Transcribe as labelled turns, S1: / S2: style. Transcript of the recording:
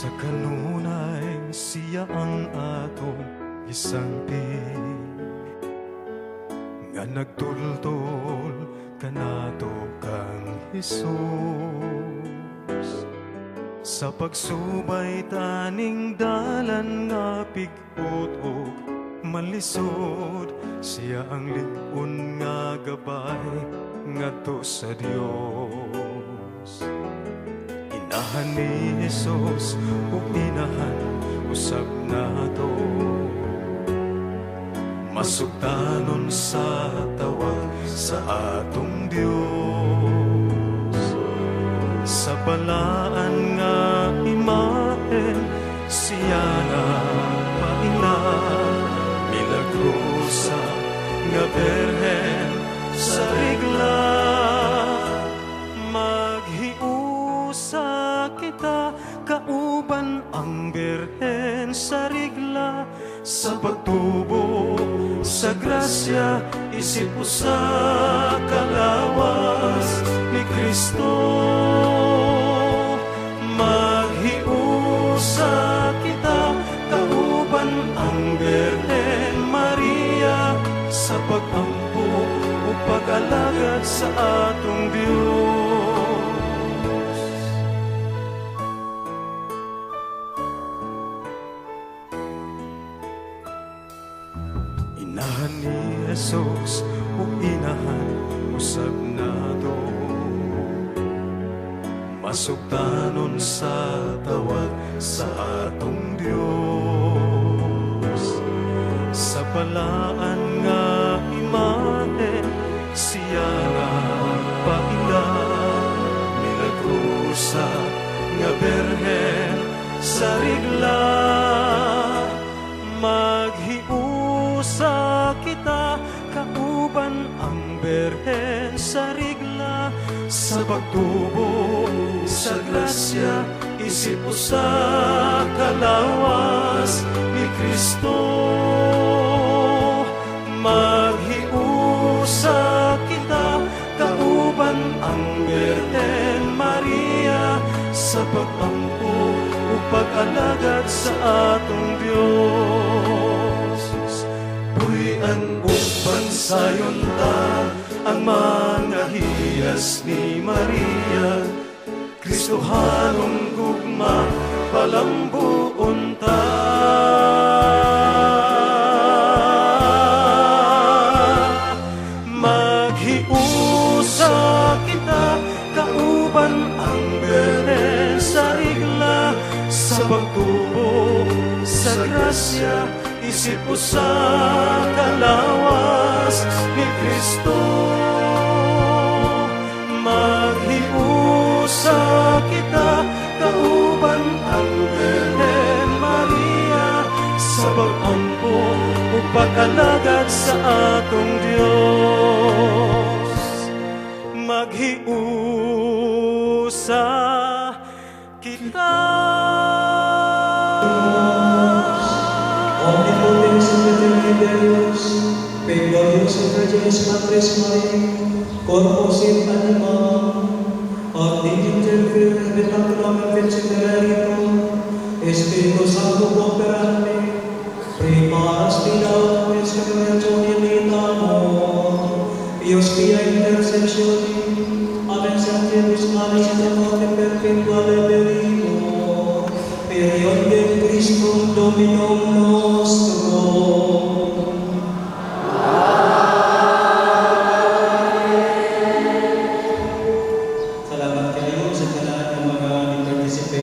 S1: Sa kanunay siya ang atong gisangpit nga nagtultol kanato kang Jesus sa pagsubay taning dalan nga pig-ot ug malisod. Siya ang lig-on nga gabay ngadto sa Dios. Inahan ni Jesus ug inahan usab nato, masugtanon sa tawag sa atong Dios. Sa balaan nga imahen siya na paila, milagrosa nga Birhen sa Rigla. Maghiusa kita kauban ang Birhen sa Rigla sa pagtubo sa grasya isip usa ka lawas ni Kristo. Maghiusa kita kauban ang Birhen Maria sa pag-ampo ug pag-alagad sa atong Dios. Inahan ni Jesus ug inahan usab nato, masugtanon sa tawag sa atong Dios. Sa balaan nga imahen siya nga paila, milagrosa nga Birhen sa Rigla. Maghiusa kita kauban ang Birhen sa Rigla sa pagtubo sa grasya isip usa ka lawas ni Kristo. Maghiusa kita kauban ang Birhen Maria sa pag-ampo ug pag-alagad sa atong Dios. Puy-an ug pansayon ta ang mga hiyas ni Maria. Kristohanong gugma palambuon ta. Maghiusa kita kauban ang Birhen sa Rigla sa pagtubo sa grasya isip usa ka lawas ni Kristo. Maghiusa kita kauban ang Birhen Maria sa pag-ampo ug pag-alagad sa atong Dios. Maghiusa kita.
S2: Omnipotens et aeterni Deus, per gloriosa Virginis Matris Mariae, corpus et anima, ad dignum ter habitaculum vincere Spiritu Sancto cooperante, preparas vida et sacramentum amor, Ius pia intercessione, amen sanctibus malis et morte perpetua liberimo, per eundem Christum Dominum.